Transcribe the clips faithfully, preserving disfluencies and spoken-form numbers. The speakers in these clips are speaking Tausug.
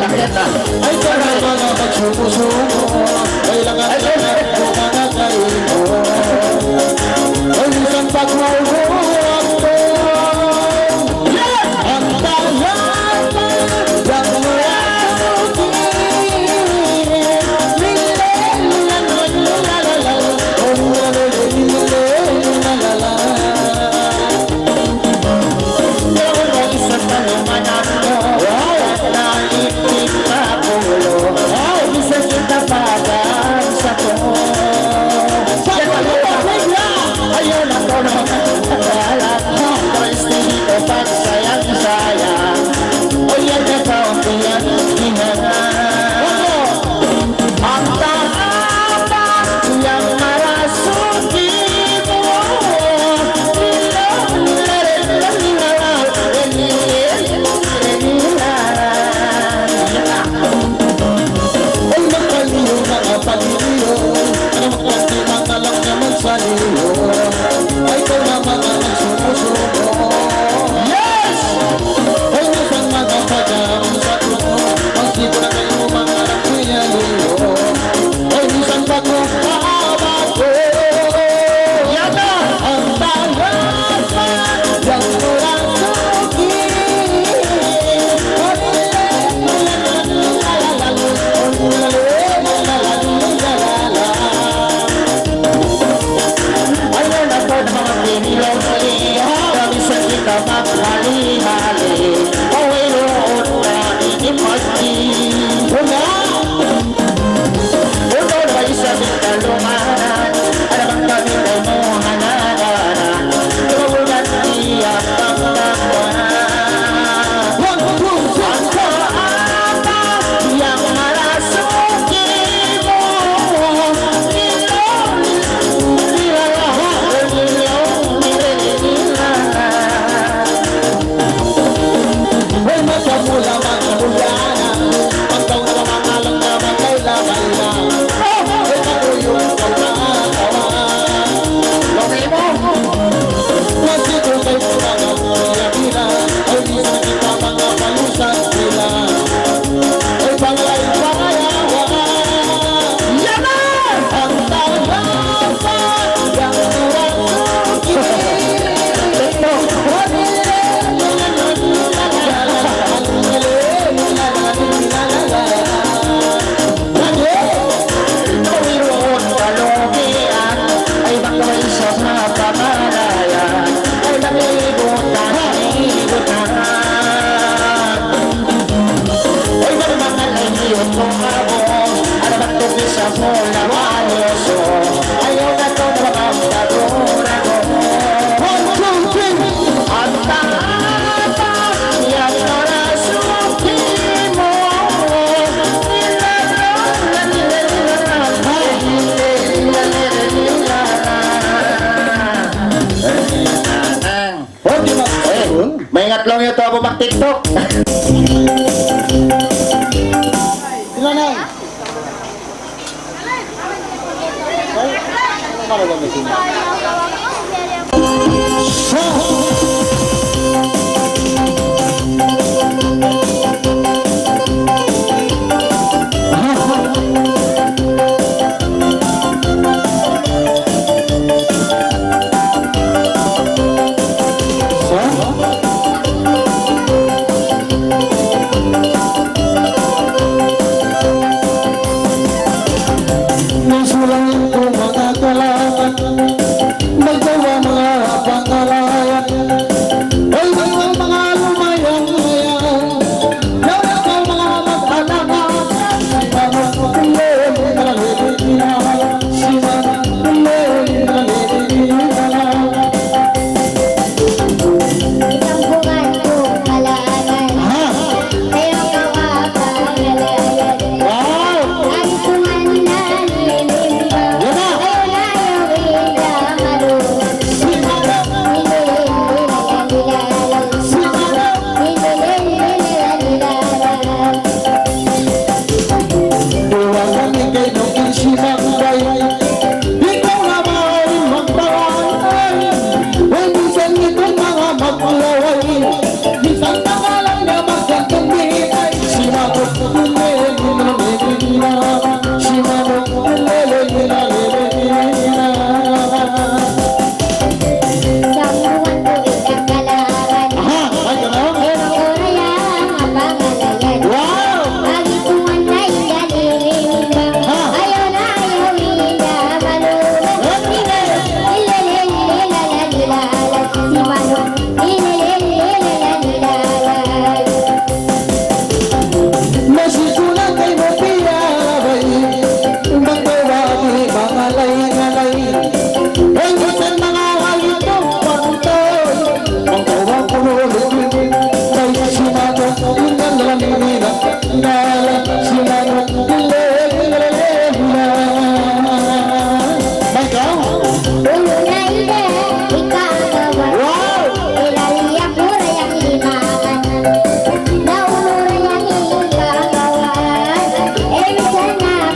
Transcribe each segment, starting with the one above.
Ay, kaya mga magsumusumo, kailangan na ng mga kaimo. Ay, minsan pag mauuwag ko, ang tagal pa, yang mula sa akin. Ang tapat yang marasuki mu. Ay, magpaliyo, mga paliyo. Ano magpati, mga lang naman sa liyo. Ay, ikaw na mga nagsumusuko. Yes! Ay, minsan mga padam sa tuko. Ang siko na kayo, mga nagsiyaliyo. Ay, minsan pa ko kaabako. Yata! Ang tagapa, yang mula suki. Ayaw na po ng mga pinilaw-pilihaw, kami sa kita maghali-hali. O, wayruun na inimagdi. Wala. Ikaw na isab in kalumanan, alam ang kami kay mo hananganan. Ikaw na iya pagkakuan. One, two, three. Ang kaapa yang marasuki mu. One, two, three. Okay, ma-, eh, maingat laung yadtu, Abu, mag-TikTok. Sila na. Ay, ano ba naman ito? Nagsulang ku mga kalaman, nagdawa mga pangalayan, Aha, ay, ganahan. Wow! Masi ku na kaymu piyabay, bang kaw di' mangalay-ngalay. Ay, minsan manga halitung pantay, bang kaw di' kunu' lutuy, kay si Mano, yun ang lalamina. Nala, si Mano, le, le, le, le, le. Maykaw? Wow!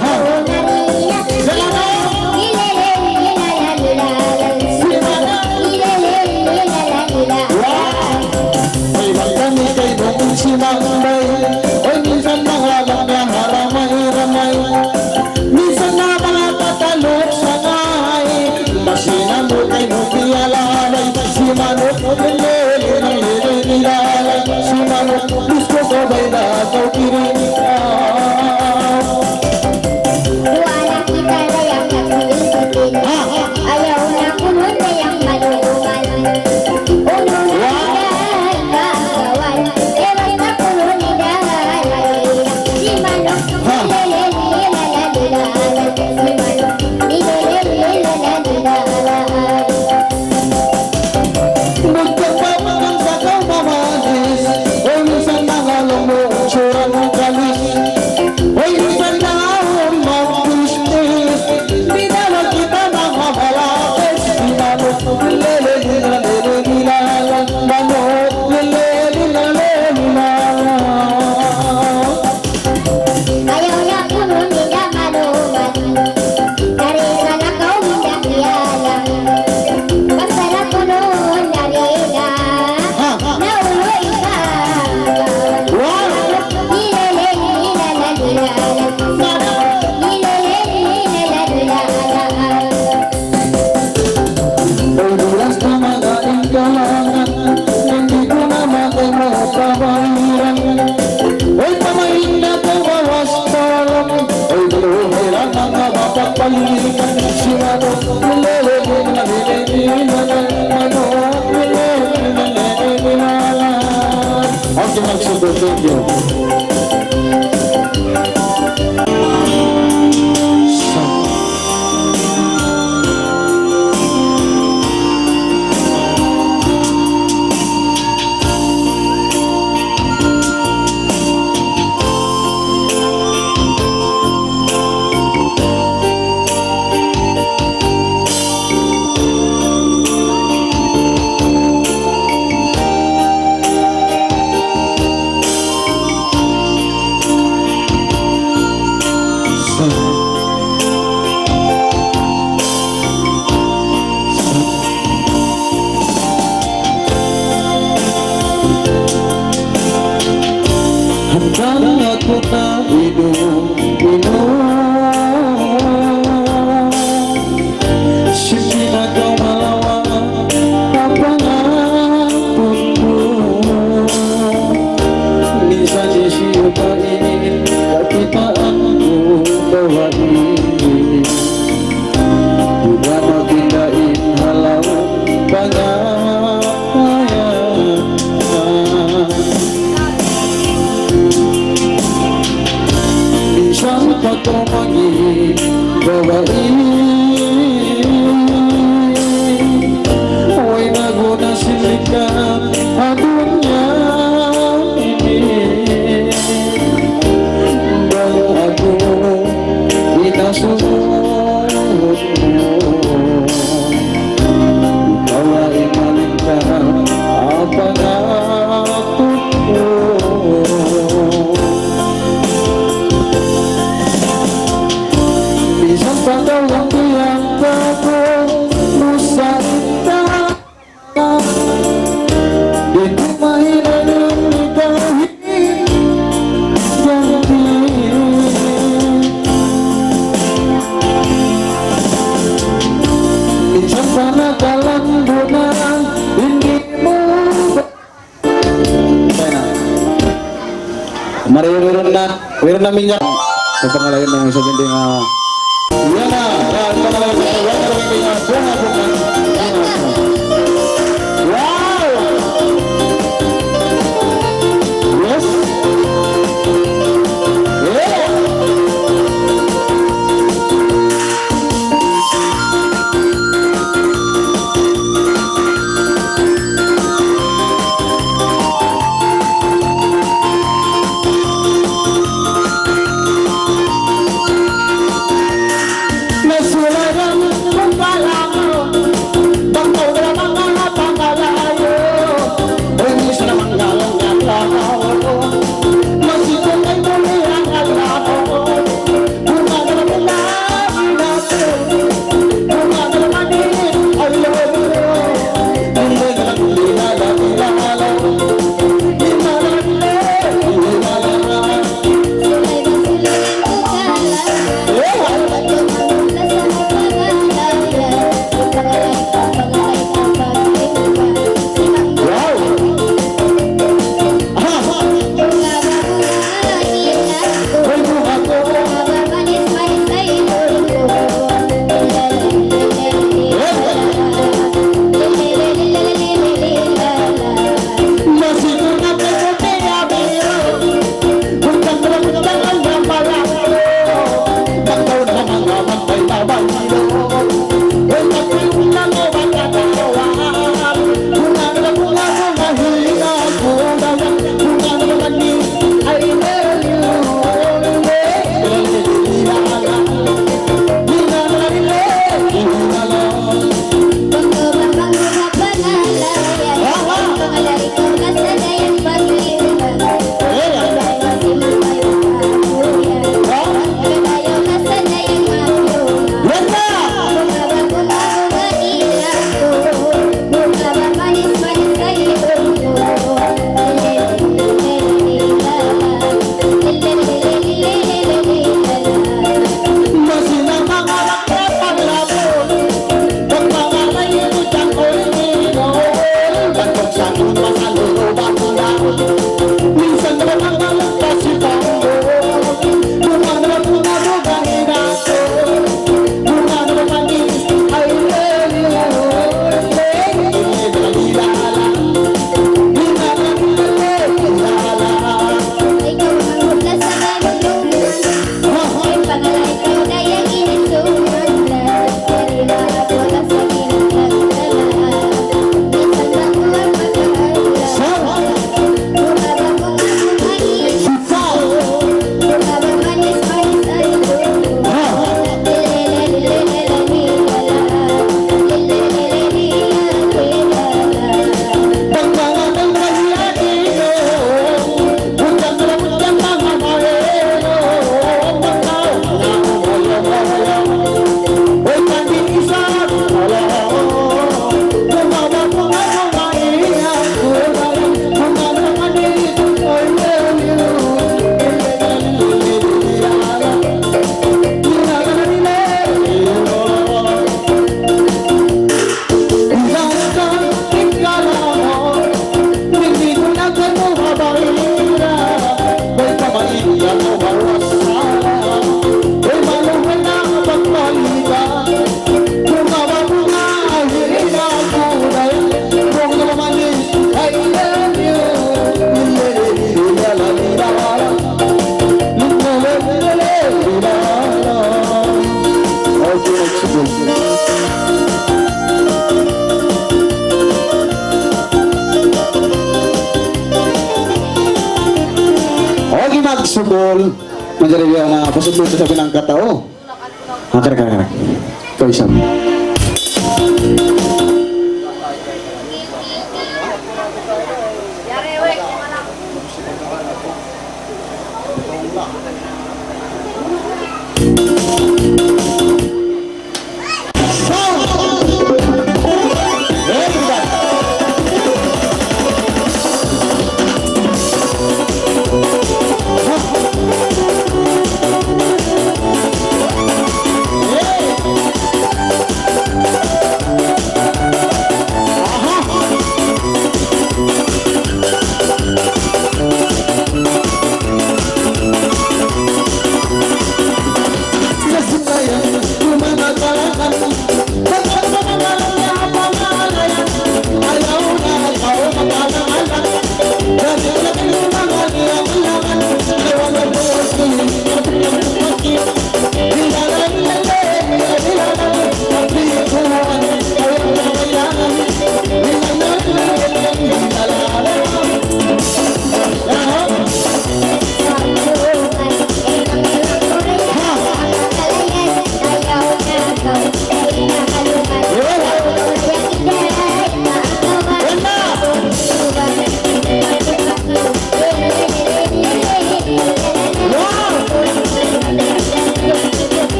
Ha? Salamat! Si Mano. Wow! Ay, magkami kay Bukid si Mambay. Ay, minsan manga manga haramay-ramay. Minsan na manga pataluk sangay. Masi na mu kay mu piyalalay. Si Mano, lele, lele, lele, lele. Si Mano, gusto ko ba'y nakaw kirinig. Ah. Duwa na kita dayang nagsiling-siling. Ha? Ayaw na kunun dayang maluman. Unu na ikaw kawan. Ewan na kunun ni dahil. Si Mano, ha? Lele, lele, lele, lele. Si Mano, lele, lele, lele, lele. Magkapamakan sa kaw mamanis, o minsan nangalong mo, tsurang kalis. O minsan na ang magpustis, di na lang kita makamalapit. Di na mo, lele, di na, lele, di na lang, manok, lele, di na, lele, di na lang. Ayaw na kunun di' da maluman. Dari sana kaw minda kiyalang. Basta na kunun dari na. Ha? Na ulu ikaw. Wow! Ilele, ilele, ilele. Ilele, ilele, ilele. Uy, dulas na manga ingkalangan, hindi ko na matay mo kabahiran. Uy, pamain na ko bawas palang. Uy, biluhay lang ang mapagpalikan. Sirado, lele, lele, lele, lele, lele, lele, lele, lele. Okay, magsugod, thank you. Hangkan aku na inum-inum. Sin di' na kaw malawa' ha pangapun ku. Minsan di' siyu pa in kakitaan ku babai. Di' na makita in halaw pangapaya. Minsan pa kaw mangi' babai. Way na guna sin lika ha dunya ini. Bang aku inasumut mu. Ikaw ay malingka, apa na aku? Minsan pa daw lang biyang ka ku, musa ita. Di' ku mahinang ikaw, di' yan di' Pero namin niya, sa pangalayan ng isang hindi nga, yan na, yan, pangalayan ng isang hindi nga, bunga, bunga. Wow! Yes? Yeah! Okay, magsukul. Manjari biya' na pasukul sa pinangkatao. Ah, correct, correct, correct. Ikaw isab.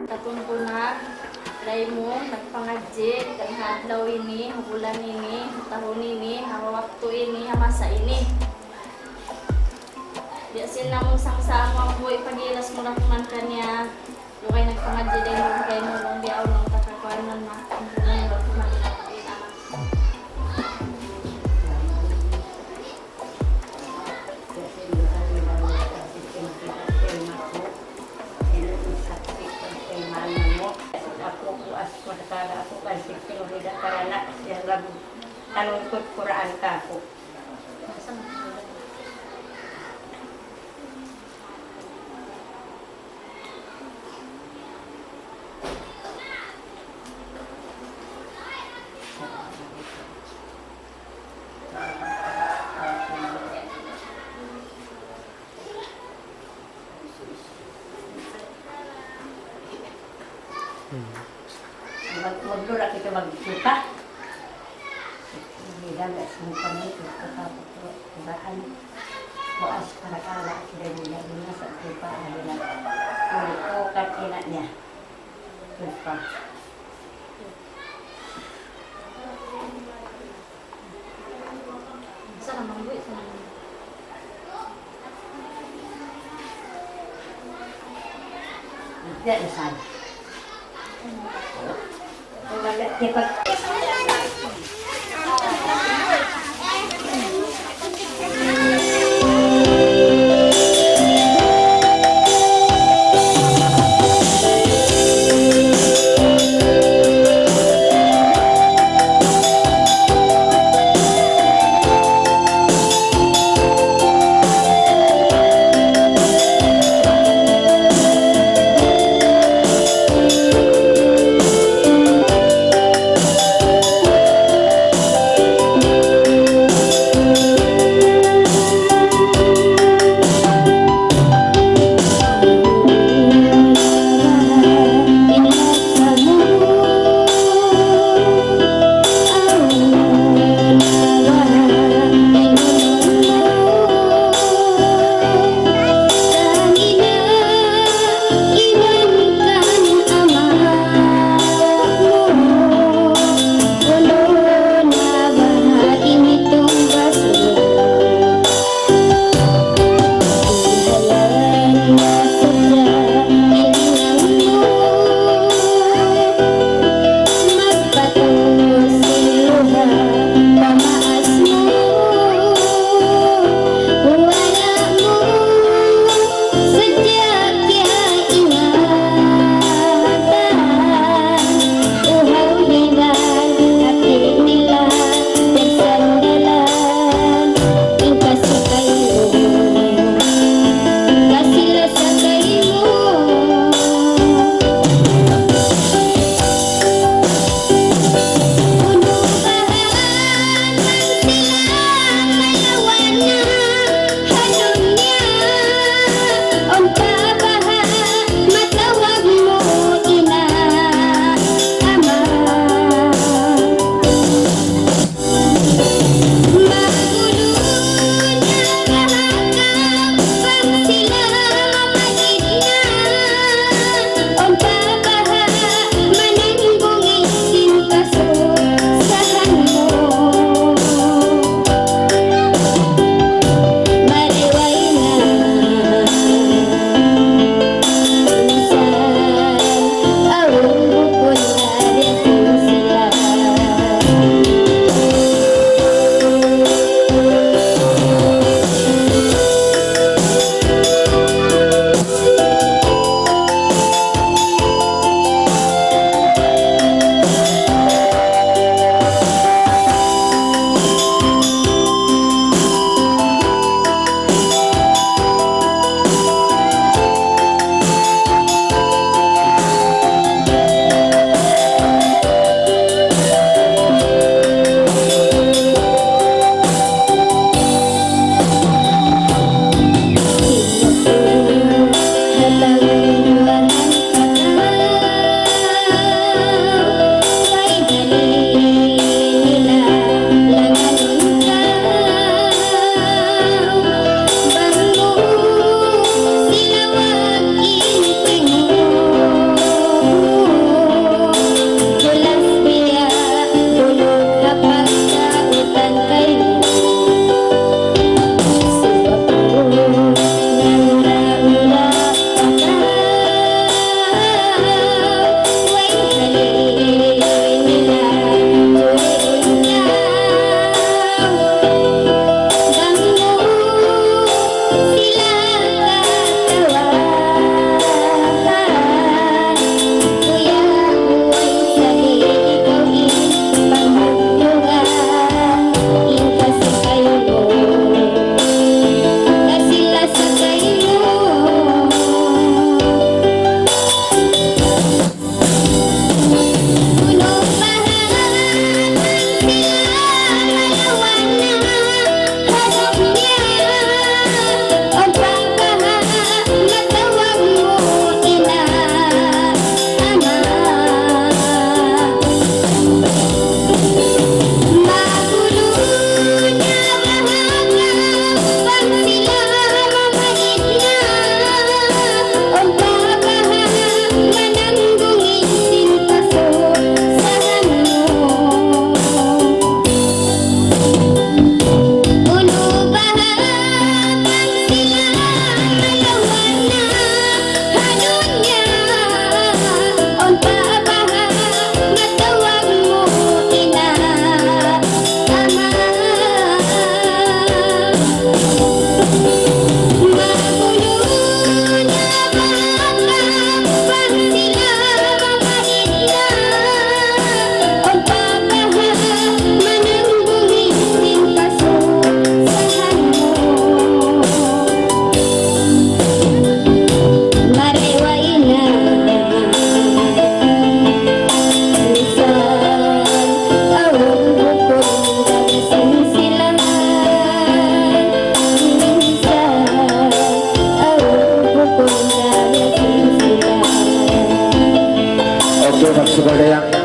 Katungkunan, Raymond, nagpangadji' kan ha adlaw ini, ha bulan ini, ha tahun ini, ha waktu ini, ha masa ini. Biya' sin amun sangsa' mu ambu, ipagilas mu ra kuman kaniya. Lugay nagpangadji' dayn duun kaymu, laung biya' awn na utak kakuanan, ma. Ampunan mu ra kuman in anak. Aku puas, madakala aku kan sikil rida karana' siya lagu tanuntut Qur'an kāku'. Mag-, magdura kita magsuka. Hindi lang, suka mo, suka ka, kuraan. Puas, madakala, sila nila, nila sa suka, nila. Suka, katina niya. Suka. Sana mangguy, sana mangguy. Diyan na sana. Wala, di pag-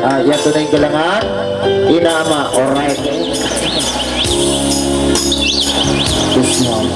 Ah, yan tuud in kailangan. Ina', ama', alright. Yes, ma'am.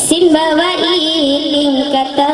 Sin babai lingkata.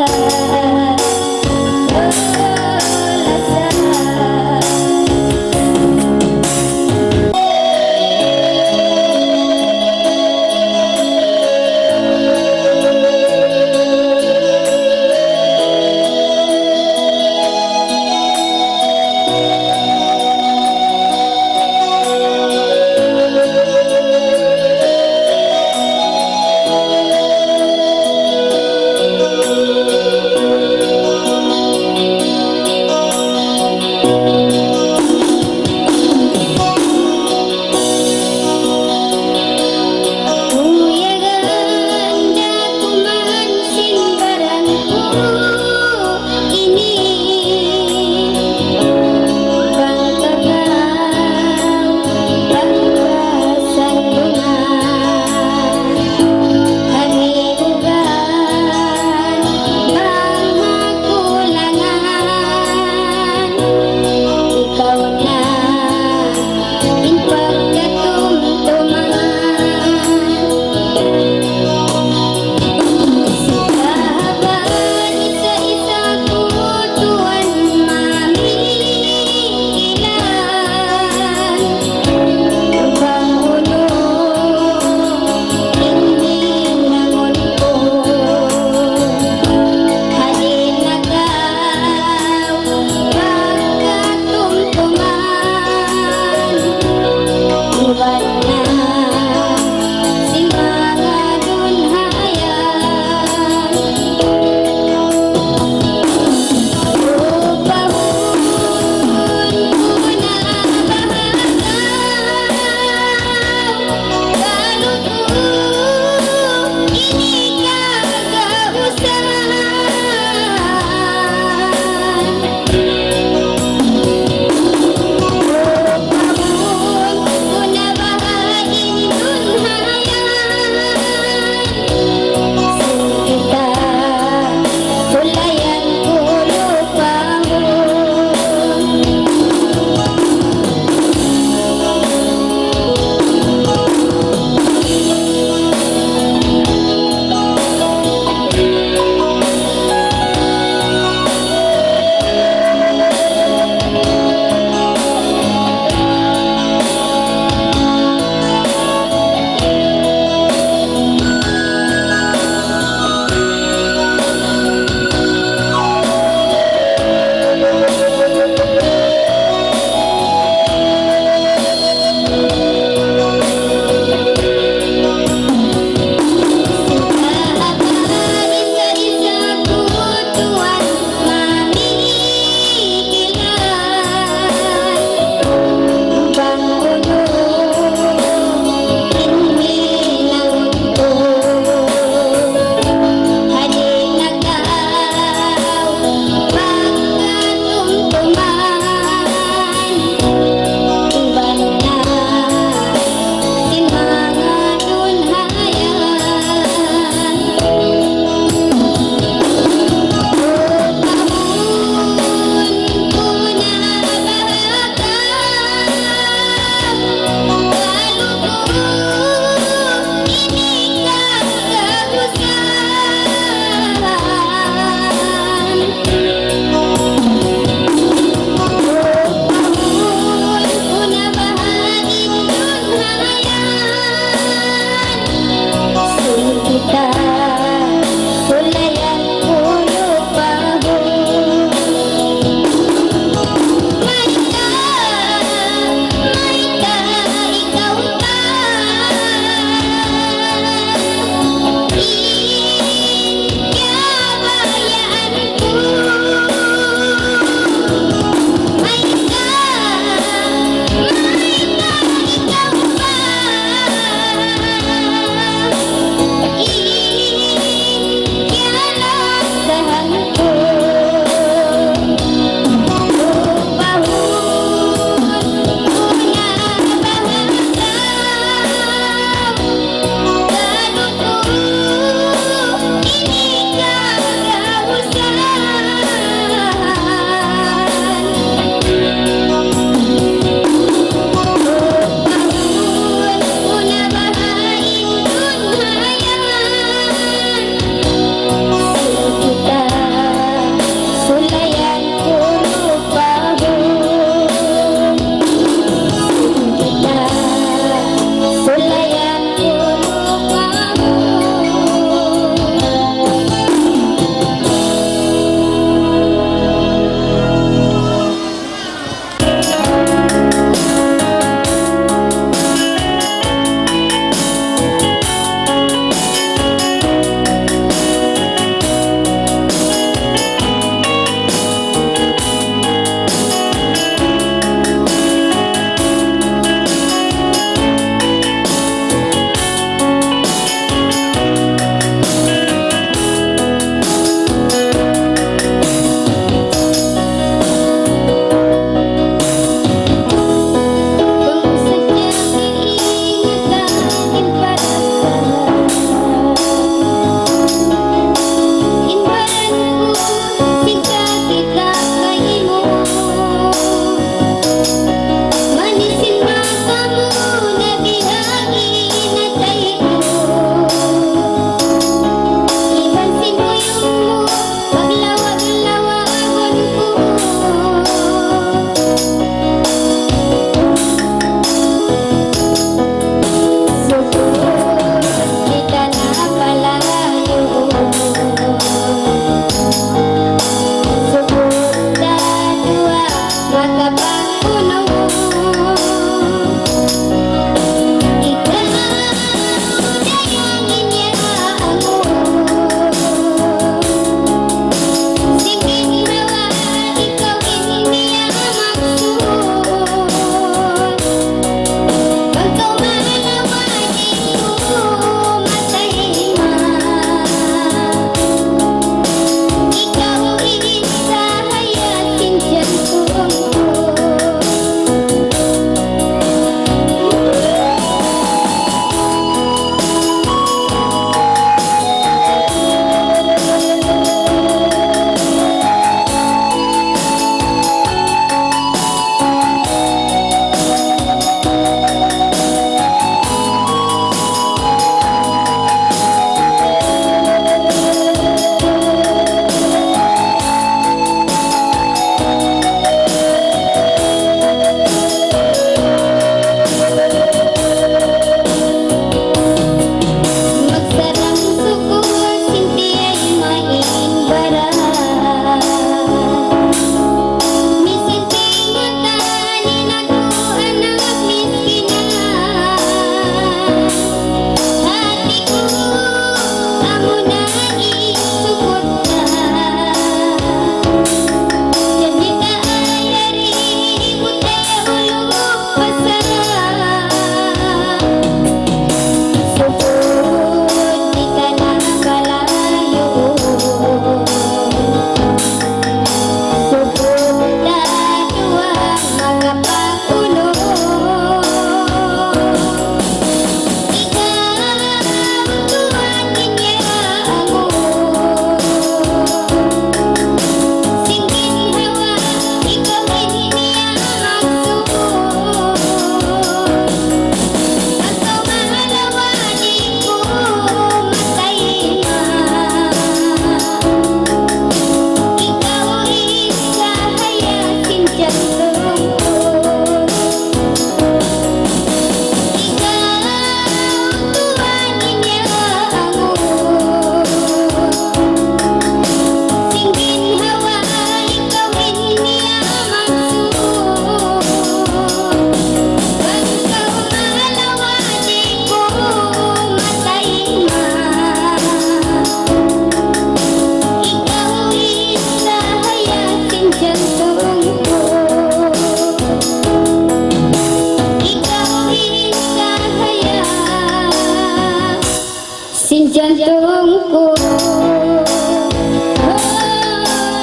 Jantungku, oh,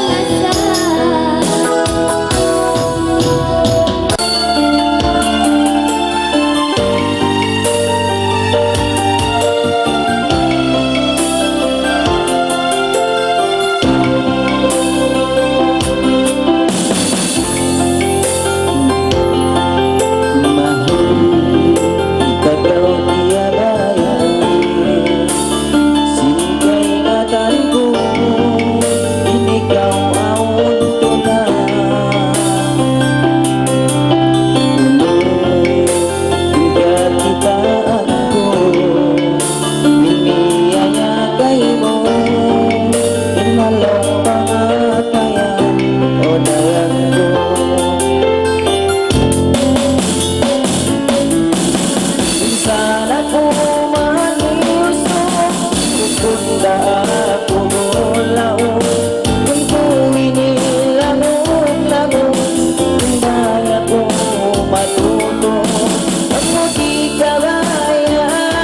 lasa. Mahun kakaw tiya' bayaan, sin kaingatan ku, in ikaw awn tuna. Unu in kakitaan ku, in miyaya kaymu, in ha lawm pangatayan, o dayang ku. Minsan aku mangiusug, bukun da aku bulaug, bukun ku ini langung-langung, in di' aku matutung, bang mu di' kabayaan,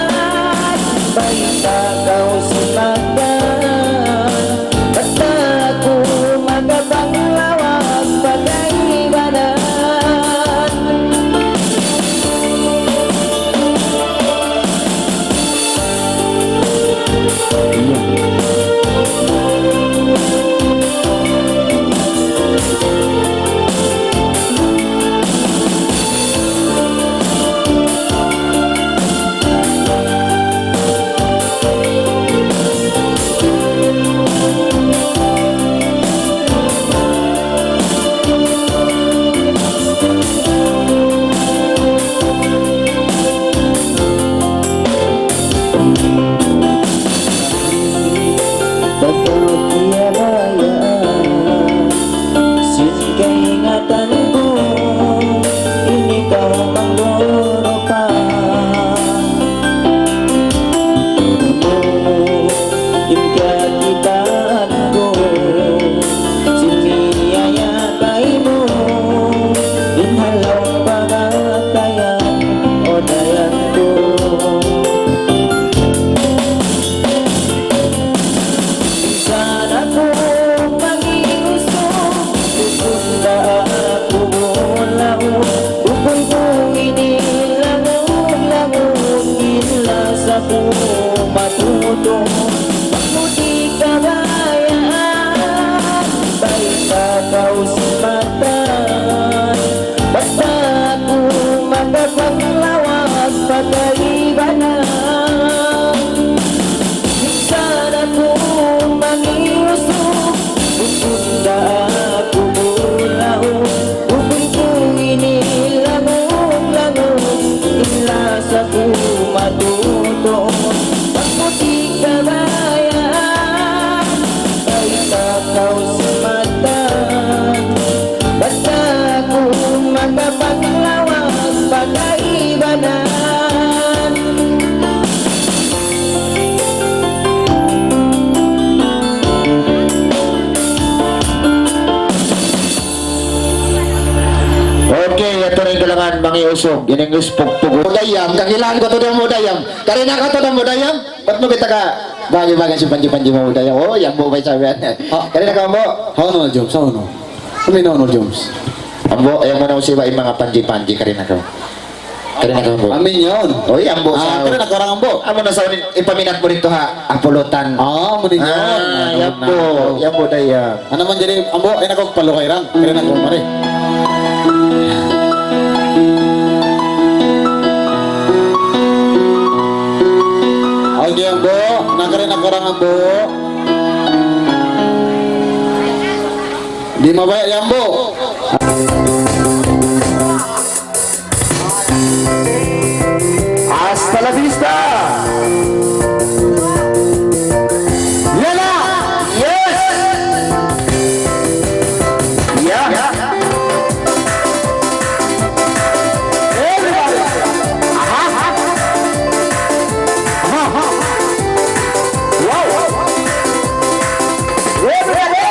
bayta' kaw sin mata, basta aku makapanglawas pa kaibanan. Bukun tiya' bayaan, sin kaingatan ku, in ikaw mangdurupa. Unu in kakitaan ku, sin miyaya kaymu, in ha lawm pangatayan, o dayang ku. Minsan aku mangiusug, bukun da aku bulaug, bukun ku ini langung-langung, in lasa ku matutung, bang mu di' kabayaan, bayta' kaw sin mata, basta aku makapanglawas pa kaibanan. Minsan aku mangiusug, bukun da aku bulaug, bukun ku ini langung-langung, in lasa ku matutung, bang mu di' kabayaan, bayta' kaw sin mata, basta aku makapanglawas pa kaibanan. Okay, yadtu na in kalangan, mangiusug, in English pugpug. Amu Dayang, kakilahan ku tuud amu Dayang. Karina' kaw tuud amu Dayang. Bat mu kita kabagi-bagi sin panji-panji mu amu Dayang. Oh, yan mu ba sabihan? Ah. Karina' kaw amu? Hawnu, Joms, hawnu. Amin, hawnu, Joms. Ambo, ayaw mu na usiba in manga panji-panji, karina' kaw. Karina' kaw, ambo. Amin yan. Uy, ambo, ah, sa-, karina' kaw, ambo. Amu na sa' ipaminat mu didtu ha, ha pulutan. Ah, amu na yan. Ah, yan, ambo. Yan, ambo, Dayang. Unu man jari, ambo, ayaw na kaw palugay ra. Karina' kaw, mari. Okay, ambo. Na, karina' kaw, ambo. Di' mabaya' yan, ambo. Hasta la vista! Yan na! Yes! Yeah! Everybody! Aha! Aha! Wow! Everybody!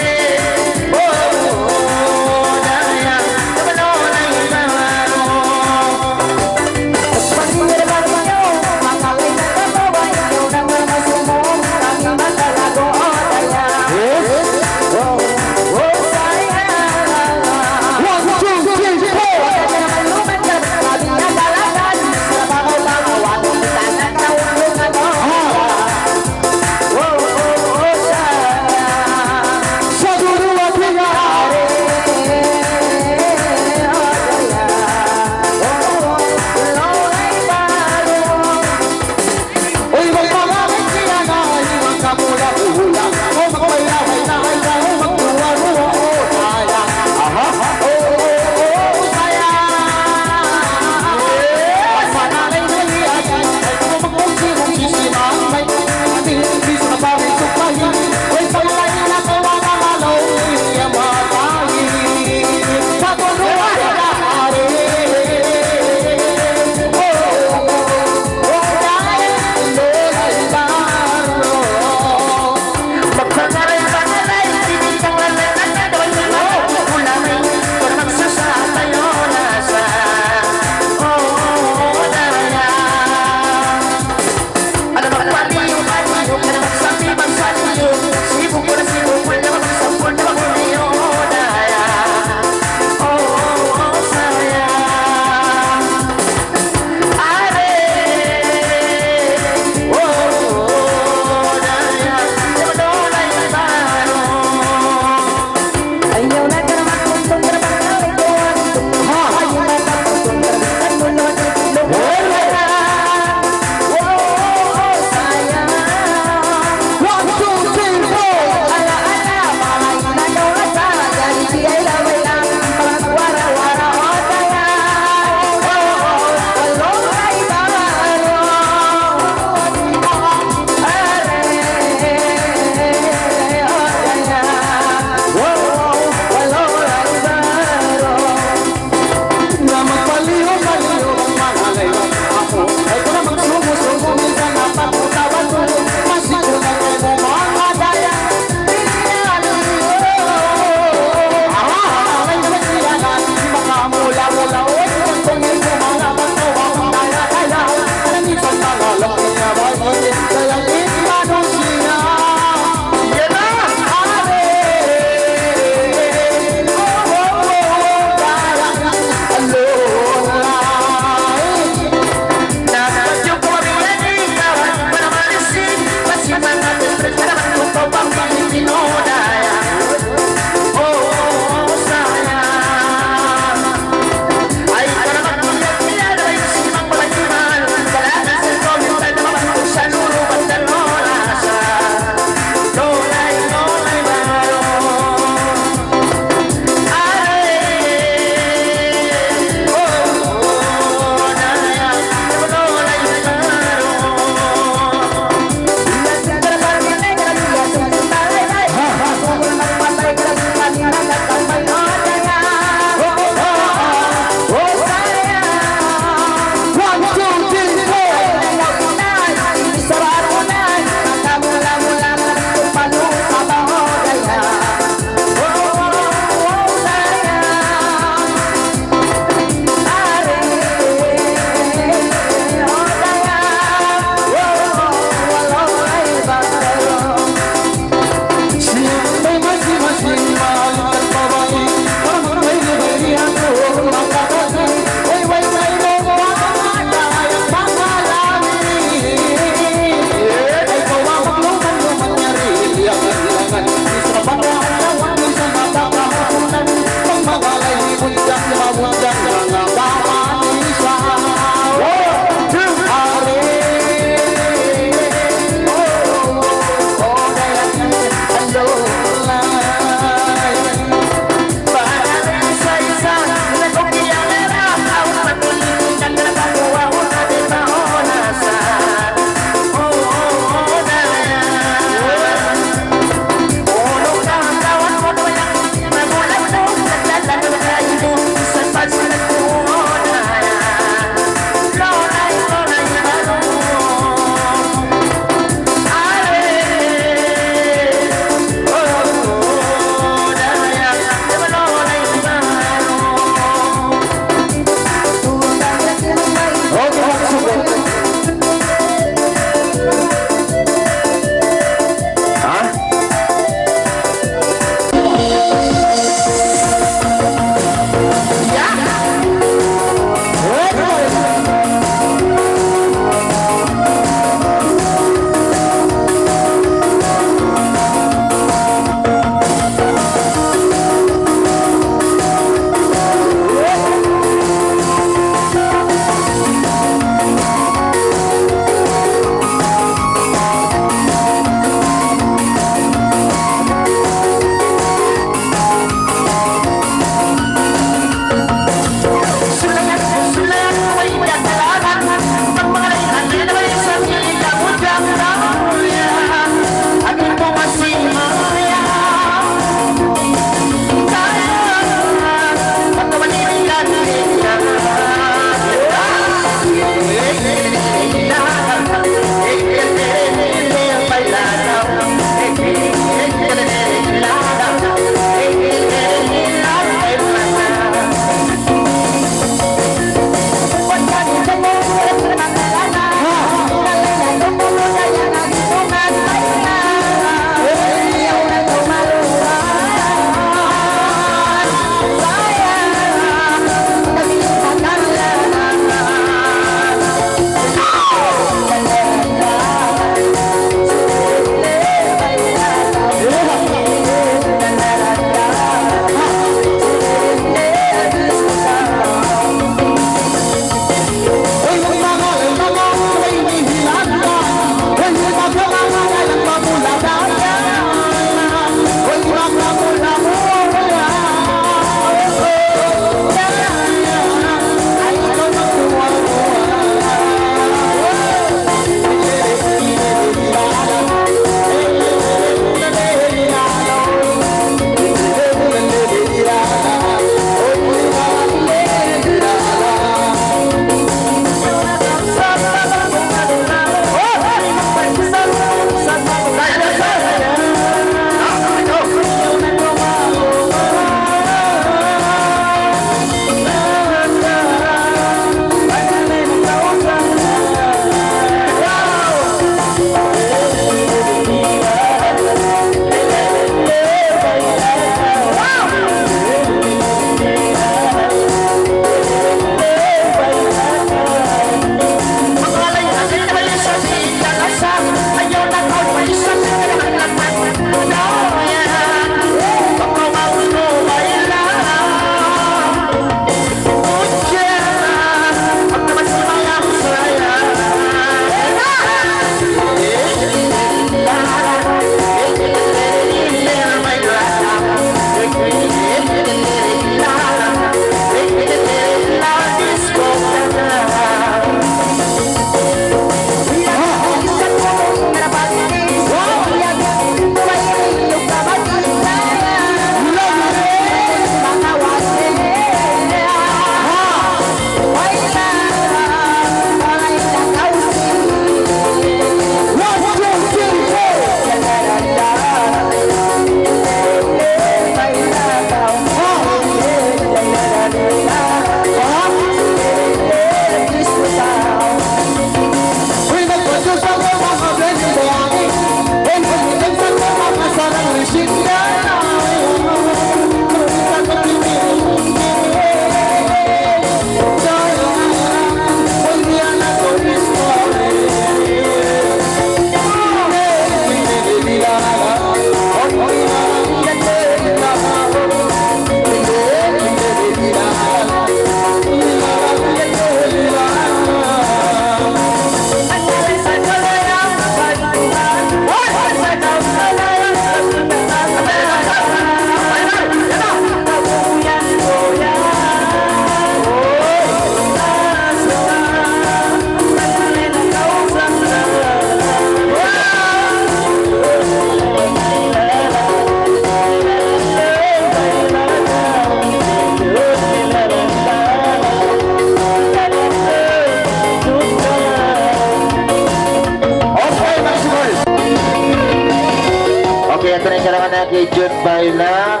Jud Baila.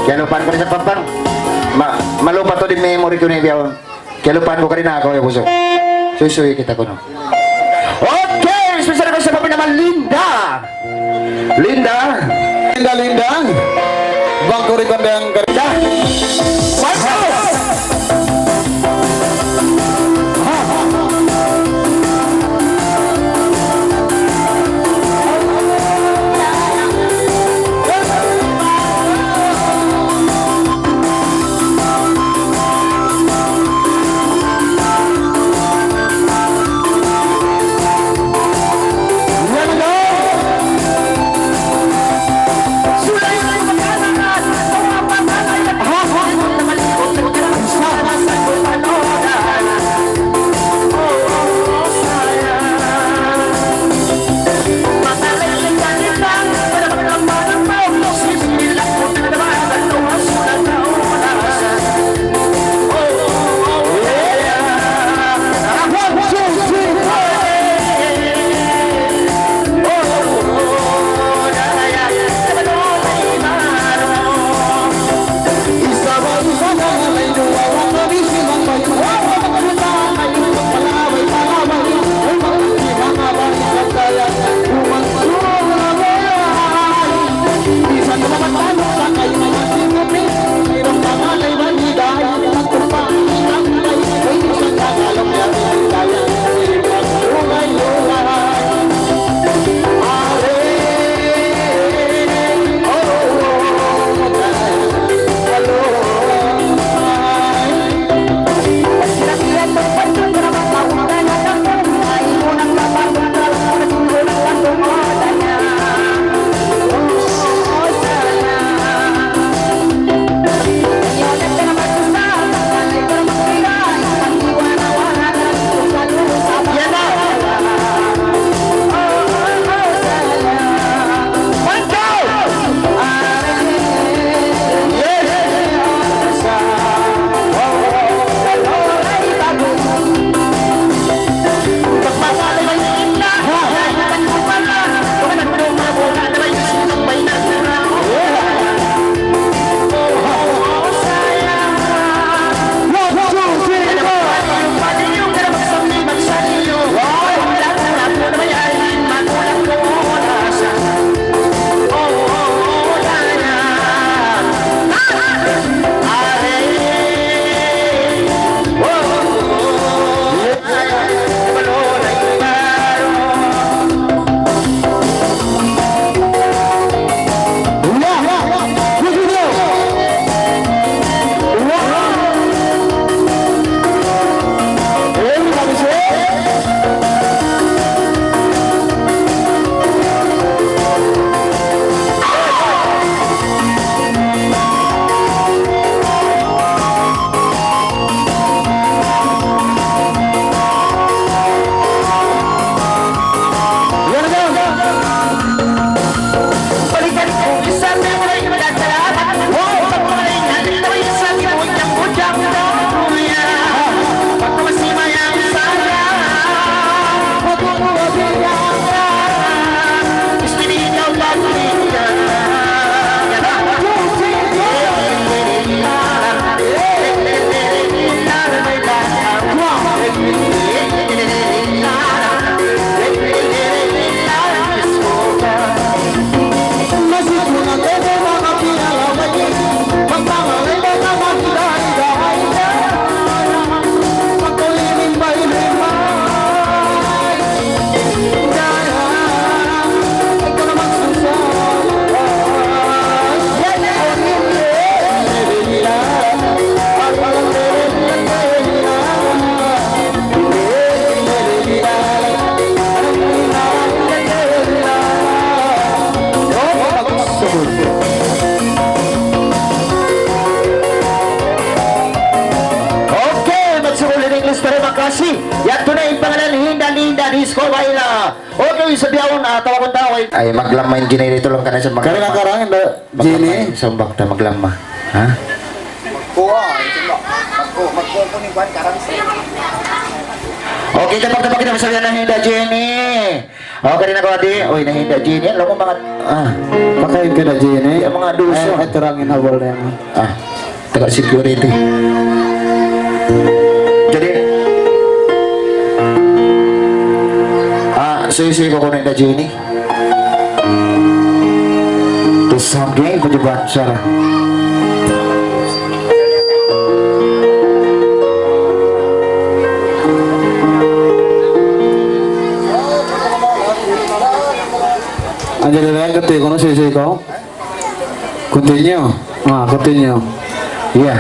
Kiyalupahan ku na isab, Pampang. Ma-, malupa tuud in memory ku ini bihaun. Kiyalupahan ku kanina aku, ya, busuk. Suysuy kita kunu'. Okay, special request pa naman, Linda. Linda. Linda, Linda. Bang ku request yang kerja. Marco. Okay, magsukul in English, tarima kasih. Yadtu na in pangalan, Hinda Linda Disco Baila. Okay, sa bihaun, ah, tawagun ta, okay. Ay, maglamma in generator, laung ka na sa mag- Karang, karang, Hinda, Maglamma Jenny. In sumbak ta, maglamma. Ha? Magkuha, in sumbak. Magku-, magkuha ku in kuwan, karang sa. Okay, tapak-tapak kita masabi na hinda' Jenny. Okay, di' na ko adi. Uy, na hinda' Jenny. Alam mo, mga, ah. Pakain ka na, Jenny. Yung mga duso. Ay, ito lang in habol na yan. Ah, taga security. Jadi, ah, suysuy ku kunu' hinda' Jenny. Tusag in kujuban sara. Anjali na yan, kati ko na sisi ko. Continue. Ah, continue. Yeah.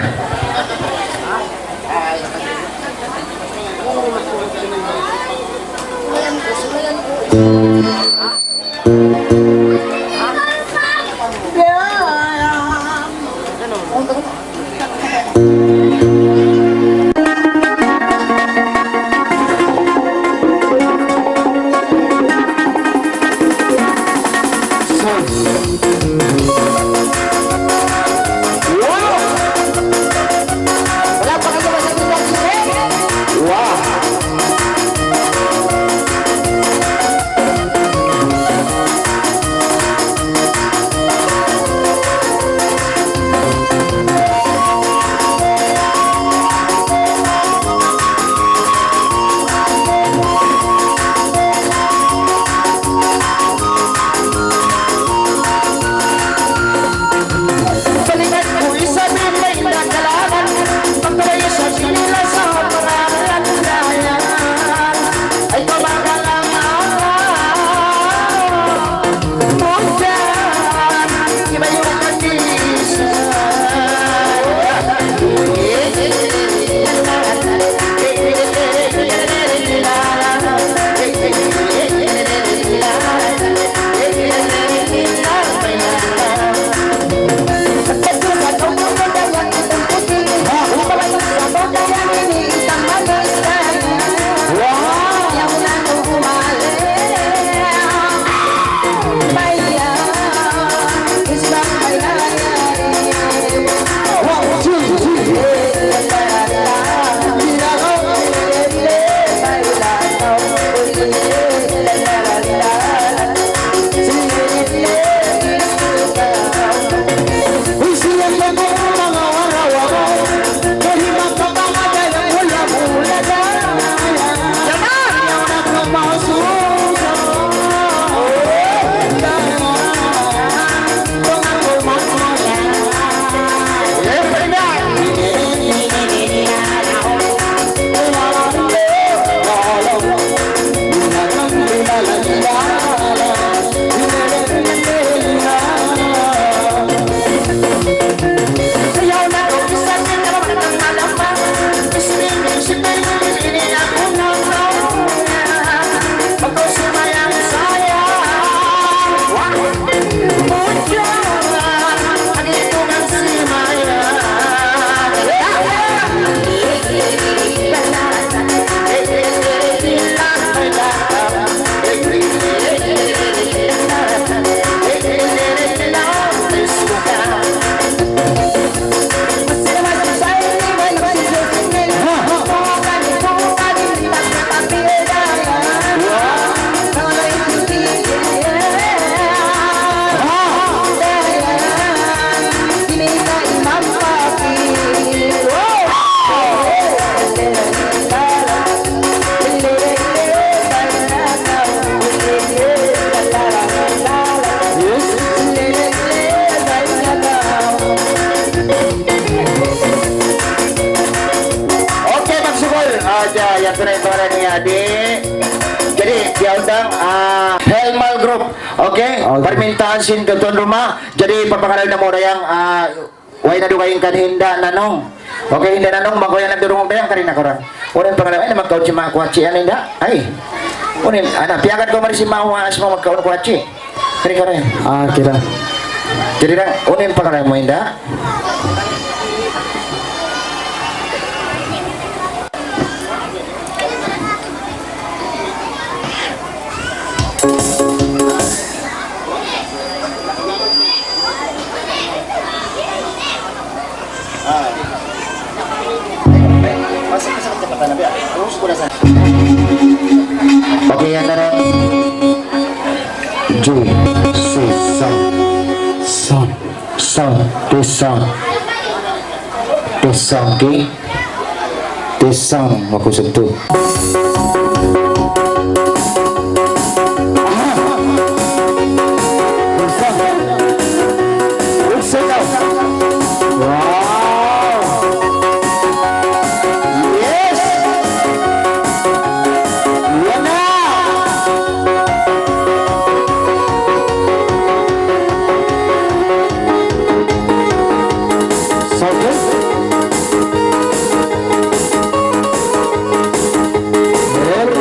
Okay, magsukul. Ah, ya, yan na in pangalan niya, di. Jadi, diyaundang, ah, Helmal Group. Okay? Okay. Parmintaan sin tuwan rumah. Jadi, papangalan namu' dayang, ah, way na dugaing kan hinda' Nanong. Okay, hinda' Nanong, bang kaw yan nagdurungug dayang, kari na kaw ra. Unu in pangalan, ay, na magkaun si Mak Kuachi, anu, hinda'? Ay. Unu in, ana, piyagad kaw mari si Mak Kuachi, magkaun Kuachi. Kari ka ra. Ah, kira. Jadi, dang, unu in pangalan mu, hinda'? Yan na rin. G, C, sound. Sound. Sound. Test sound. Test sound, G. Test sound. Makusug tuud. Wow! Yes! Yan na! Sound check. Very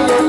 good.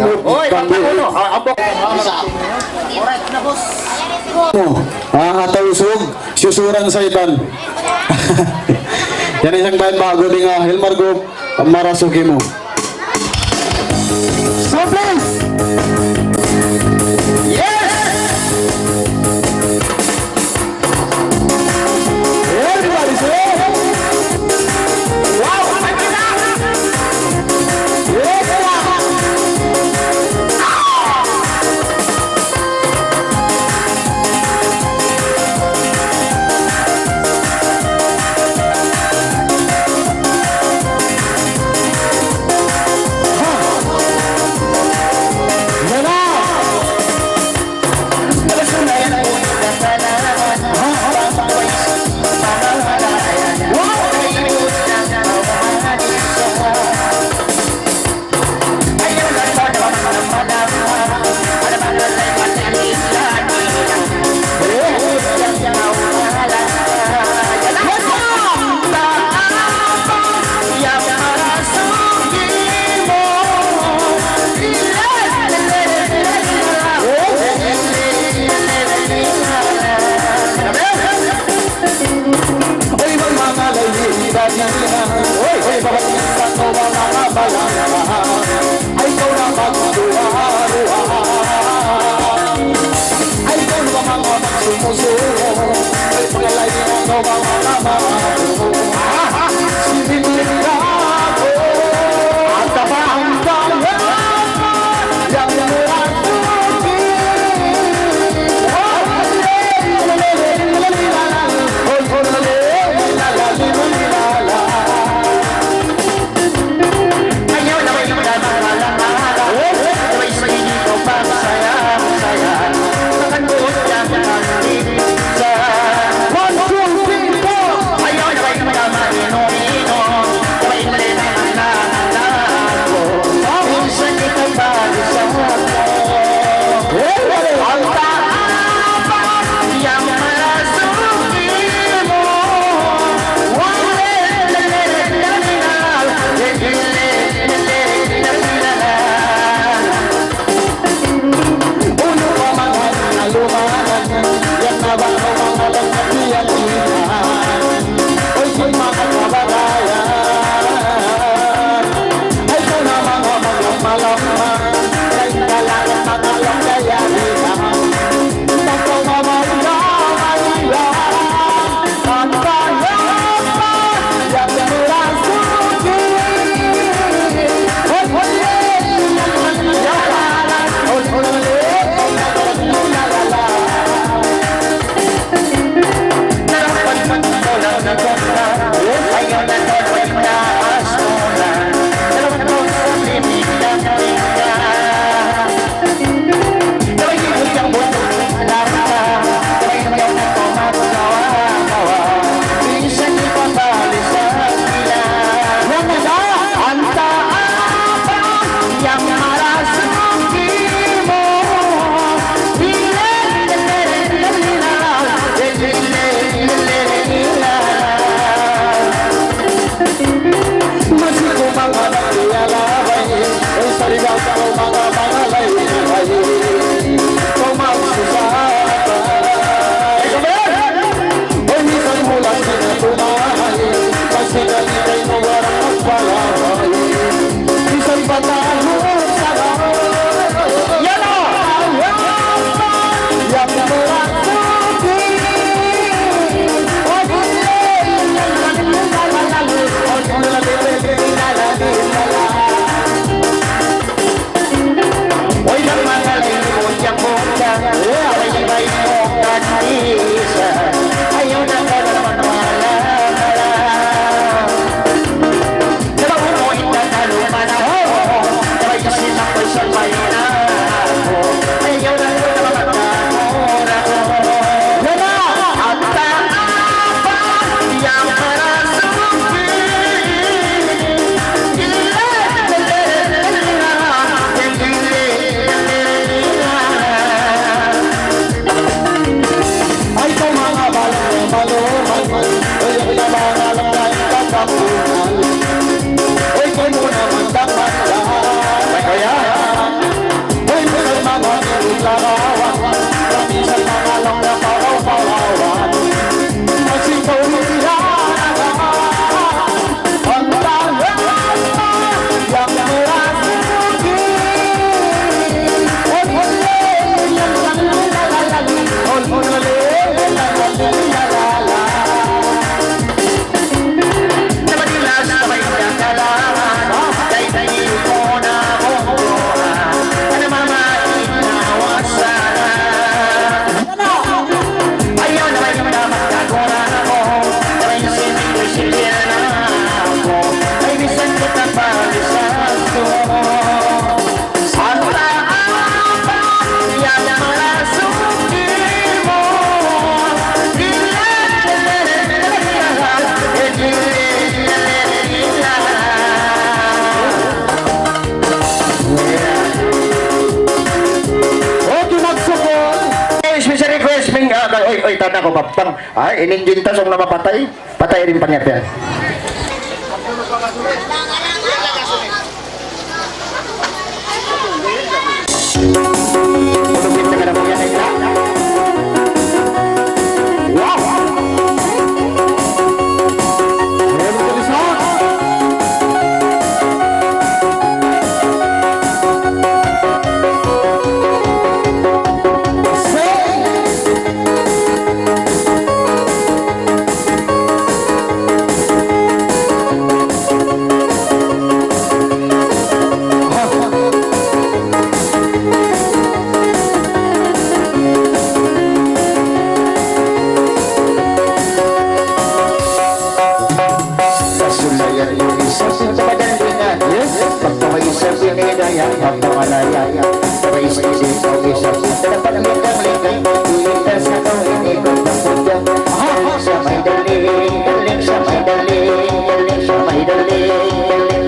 Oy, pagkakuno. Ah, ambok. Mo. Ah, ataw usug, siyusuran saytan. Yan isang bayan bago di nga, Hilmar Group, Marasuki Mo. So please. Yes! Everybody say, wow! Yes! Uy, manga lay, dali na. Uy, uy, babae, sa ko, manga balang. Ay, ikaw na magduwa-ruwa. Ay, ikaw na manga magsumusuko. Ay, pagalay na ikaw, manga mama. Ah, si Bibi na ako. Ang taba, ang taba. Kana ko, Bapang. Ay, in engine ta, sung na mapatay. Patay in pangyat yan. Wow! Kasulayan mu isab sin kabadalingan, pagpakaisab sin hidayat, pagpamalayan, pagpakaisab sin kaisab, dapat lingkang-lingkang, iligtas sa kawin, ikot ang pudya. Aha, sa may daling, daling, sa may daling, daling, sa may daling, daling.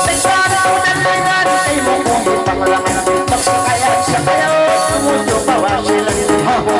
Sa kadalingan, ay mo kong ipanglangan, pagsakayan, sakayan, sumundo, pawasilan, ha, ha.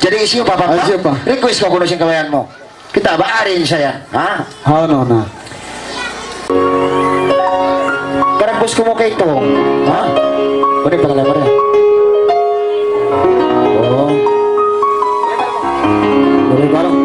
Jadi, hisiyu pa, pa, pa? Hisiyu pa? Request kaw kunu' sin kabayaan mu. Kita' ba, arrange siya. Ha? Hawnu na? Karampus ku mu kaytu. Ha? Unu in pangalan mu yan? Oh. Boleh barang.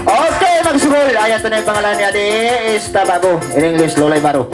Okay, magsugul. Ayan, ito na in pangalan niya, di Esta Bago. In English, Lolay Baro.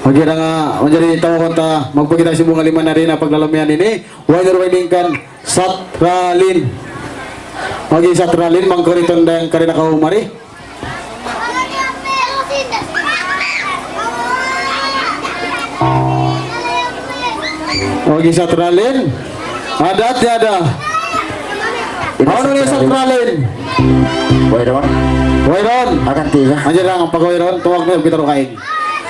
Bagi na nga, manjari tau kanta, magpakita' sin bunga lima na rin ang paglalamian ini. Way na ruway lingkan, Satralin. Bagi Satralin, mangkuriton dayang karina kaumari. Bagi Satralin. Ada, tiada. Unu in Satralin? Wayruun. Wayruun. Akan tiga. Manjari ang pag-wayruun, tuwag na kita rukain.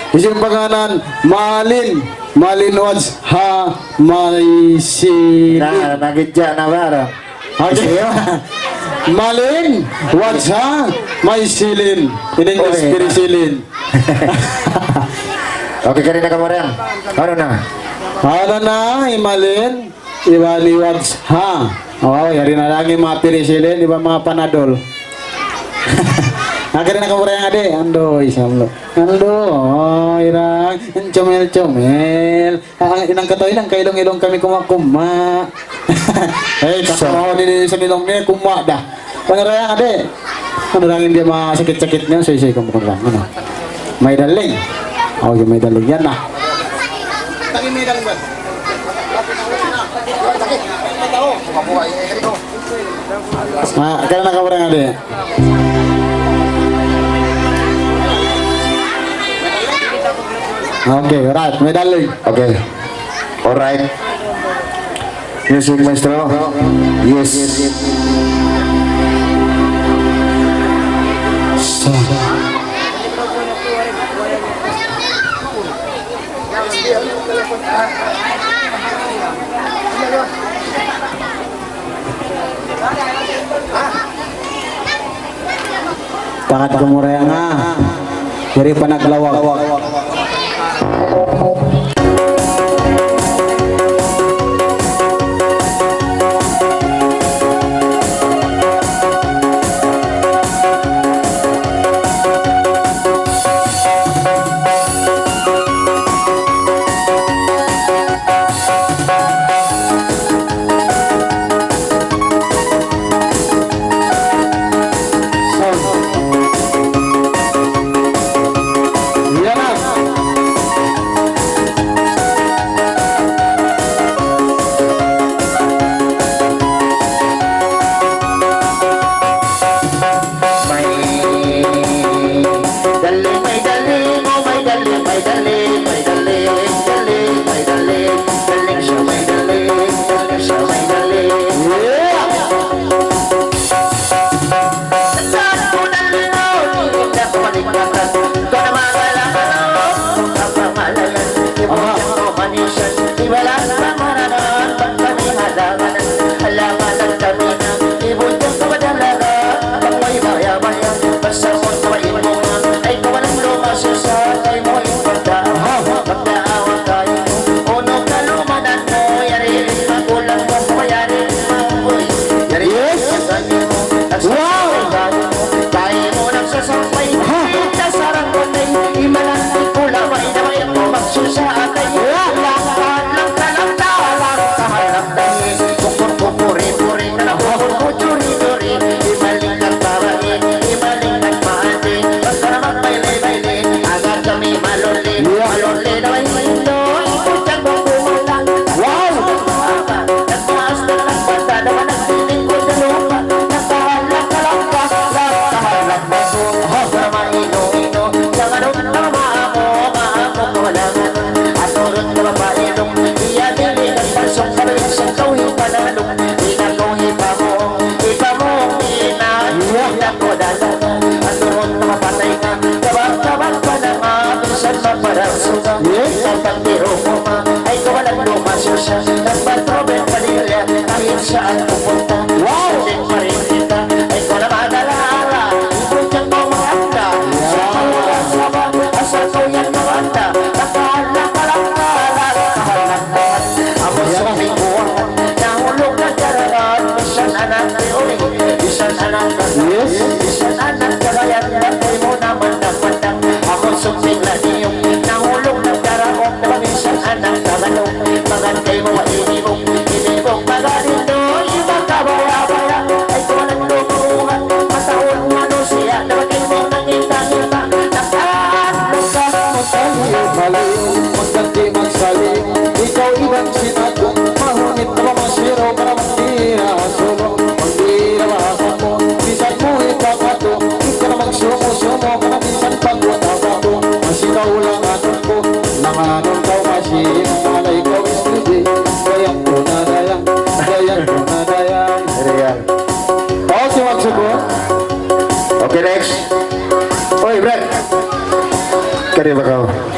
Hisiyu in pagngānan? Malin. Malin Wajha Maisilin. Na, nagidja na ba? Okay. Malin Wajha Maisilin. In English, okay, penicillin. Okay, karina kamu orang. Unu na? Unu na, hi Malin. Iban hi Wajha. Oh, yari na lagi manga penicillin, iban manga Panadol. Akhirnya kamu orang ada, ando, insya Allah. Ando, oh, irang, comel-comel. Ah, inang kataw, inang kailong-ilong kami kuma-kuma. Eh, katawa ini sa ilong niya, kuma da. Panarayang adi. Panarayang in di' masakit-sakit niya, say-say kamu kunarayang. Unu? May daling. Oh, yung may daling. Yan na. Ah, kaya na kamu rin adi. Okay, alright. May daling. Okay. Alright. Music, maestro. Yes. Sa- Tangat kamu raya nga. Diri panaglawag. Yes. Wow. Ha. Wow. Yes. Wow. Yes. Real. Okay, maksud ko. Okay, next. Oy, Brad. Kari ba kaw?